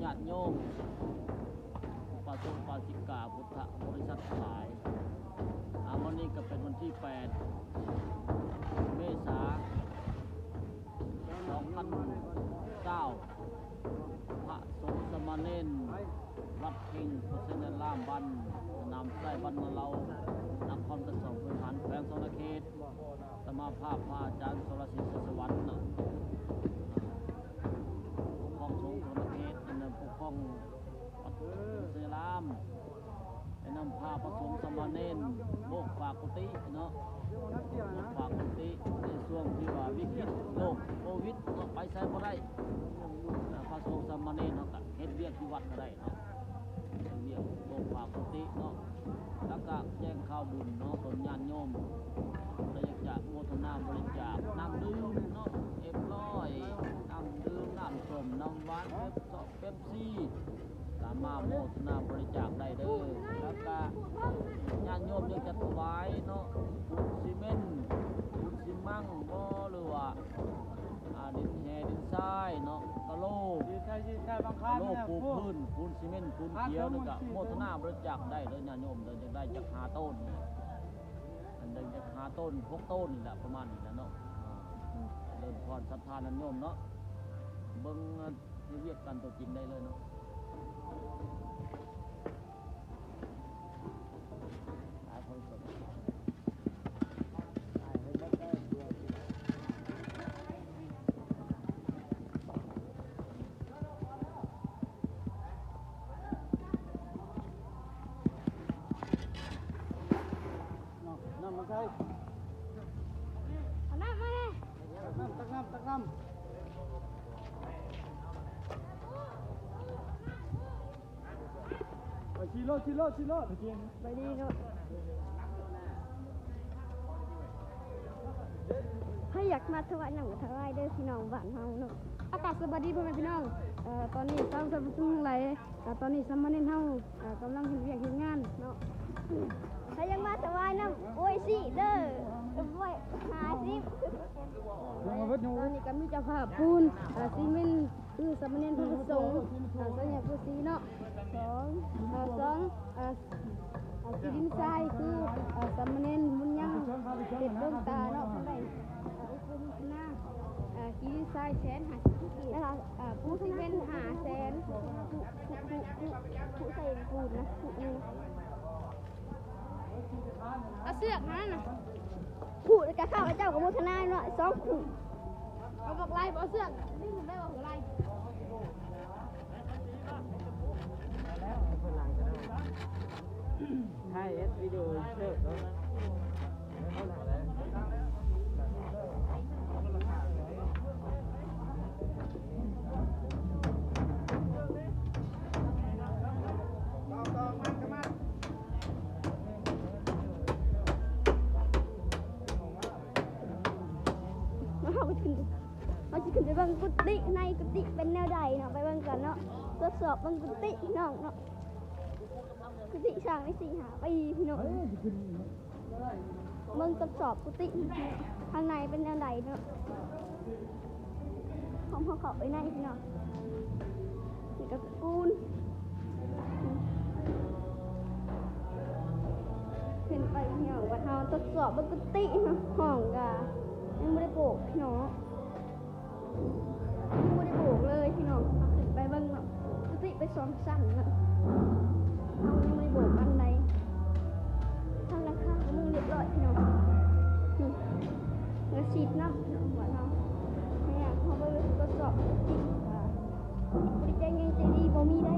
ຍາດໂຍມ ອຸບາສົກອຸບາສິກາ ພຸດທະບໍລິສັດທັງຫຼາຍ, ອາ ມື້ນີ້ກໍເປັນວັນທີແປດ ເມສາ ສອງພັນຊາວ ພະສົງສາມະເນນ ວັດເພັງ ພະໄຊນາລາມ ບ້ານນານ້ຳໃສ ບ້ານນາເລົາ ນະຄອນຕະສອງ ແຂວງສະຫວັນນະເຂດ ສະມາພາບພະອາຈານ ສລະສິນ ໄຊສະຫວັນ ນະ ປົກຄອງສົງສະຫວັນນະເຂດ ອັນນັ້ນປົກຄອງວັດໄຊນາລາມ ແນະນຳພາພະສົງສາມະເນນໂບກຝາກຸຕິເນາະ ໂບກຝາກຸຕິ ໃນຊ່ວງທີ່ວ່າວິກິດໂລກໂຄວິດເນາະ ໄປໃສບໍ່ໄດ້ ພະສົງສາມະເນນເຮົາກໍເຮັດວຽກຢູ່ວັດກໍໄດ້ເນາະ ເຮັດວຽກໂບກຝາກຸຕິເນາະ ແລ້ວກໍແຈ້ງຂ່າວບຸນເນາະ ຕອນຍາດໂຍມ ຜູ້ໃດຢາກຈະໂມທະນາບໍລິຈາກນ້ຳດື່ມເນາະ ເອັມຮ້ອຍ ນ້ຳດື່ມ ນ້ຳສົ້ມ ນ້ຳຫວານ ເປັບຊອກ ເປັບຊີ ສາມາດໂມທະນາບໍລິຈາກໄດ້ເດີ ແລ້ວກະຍາດໂຍມຢາກຈະຖວາຍເນາະ ປູນຊີເມັນ ປູນຊີມັງບໍ ຫຼືວ່າ ອາ ດິນແຮ່ດິນຊາຍເນາະ ກະໂລ ດິນຊາຍ ດິນຊາຍບາງຄານ ກະໂລ ນະ ປູນພື້ນ ປູນຊີເມັນ ປູນຂຽວ ແລ້ວກະໂມທະນາບໍລິຈາກໄດ້ເດີຍາດໂຍມເດີ ຢາກໄດ້ຈັກຫ້າໂຕນນີ້ ອັນໃດຈັກຫ້າໂຕນ ຫົກໂຕນນີ້ແຫຼະ ປະມານນີ້ແຫຼະເນາະ ເລີ່ມທອນສັດທາຍາດໂຍມເນາະ ເບິ່ງ ເຮັດວຽກກັນຕົວຈິງໄດ້ເລີຍເນາະ ຫຼາຍຄົນສົນໃຈ ນ້ຳ ນ້ຳມາໃສ່ ເອົານ້ຳມາແດ່ ຕັກນ້ຳ ຕັກນ້ຳ ຕັກນ້ຳ ໄປ ຂີ່ລົດ ຂີ່ລົດ ຂີ່ລົດ ໄປດີເນາະ ໃຜຢາກມາຖວາຍນ້ຳກໍຖວາຍເດີພີ່ນ້ອງບ້ານເຮົາເນາະ ອາກາດສະບາຍດີພໍ່ແມ່ພີ່ນ້ອງ ເອີ ຕອນນີ້ຊາວສາມະເນນທັງຫຼາຍ ອ່າ ຕອນນີ້ສາມະເນນເຮົາ ອ່າ ກຳລັງເຮັດວຽກເຮັດງານເນາະ ໃຜຢາກມາຖວາຍນ້ຳໂອອິຊິເດີ ໂອອິຊິຫ້າສິບ ຕອນນີ້ກໍມີເຈົ້າພາບປູນ ອ່າ ຊີເມັນ ຄືສາມະເນນພະສົງ ອ່າ ໄຊຍະໂພສີເນາະ ສອງ ອ່າ ສອງ ອ່າ ອ່າ ຂີ້ດິນຊາຍ ຄື ອ່າ ສາມະເນນບຸນຍັງ ເພັດດວງຕາເນາະ ເພິ່ນໄດ້ ອ່າ ອຸປະໂມທະນາ ອ່າ ຂີ້ດິນຊາຍແສນຫ້າສິບກິໂລ ແລ້ວກໍ ອ່າ ປູຊີເມັນຫ້າແສນ ປູ ປູ ປູ ປູໃສ່ປູນນະ ປູໜຶ່ງ ເອົາເຊືອກຫັ້ນນະ ຜູ້ ແລ້ວກໍຂ້າພະເຈົ້າກໍໂມທະນາເນາະ ສອງຜູ້ ເອົາບັກໄລ່ ເອົາເຊືອກ ດຶງຂຶ້ນໄປວ່າບັກໄລ່ ຖ່າຍເຮັດວິດີໂອເຊີກເນາະ. ເຮົາກໍຂຶ້ນ ເຮົາຊິຂຶ້ນໄປເບິ່ງກຸຕິ ໃນກຸຕິເປັນແນວໃດເນາະ ໄປເບິ່ງກັນເນາະ ທົດສອບເບິ່ງກຸຕິພີ່ນ້ອງເນາະ ກຸຕິສ້າງໄດ້ສີ່ຫ້າປີພີ່ນ້ອງ. ເບິ່ງ ທົດສອບກຸຕິຂ້າງໃນເປັນແນວໃດເນາະ ພ້ອມເຮົາເຂົ້າໄປໃນພີ່ນ້ອງ ນີ້ກໍປູນ ຂຶ້ນໄປພີ່ນ້ອງ ບັດເຮົາທົດສອບເບິ່ງກຸຕິ ຫ້ອງກໍຍັງບໍ່ໄດ້ໂບກພີ່ນ້ອງ. ຍັງບໍ່ໄດ້ໂບກເລີຍພີ່ນ້ອງ ເຮົາຂຶ້ນໄປເບິ່ງເນາະ ກຸຕິເປັນສອງຊັ້ນເນາະ ເຮົາຍັງບໍ່ໄດ້ໂບກປານໃດ ທາງຫຼັງຄາກໍມຸງລຽບຮ້ອຍພີ່ນ້ອງ ນີ້ ແລ້ວສີດນ້ຳເນາະ ບ້ານເຮົາ ແມ່ນຫຍັງ ເຮົາບໍ່ໄດ້ທົດສອບຈິງ ວ່າບໍລິຈາກໃຫຍ່ໃຈດີບໍ່ມີໃດ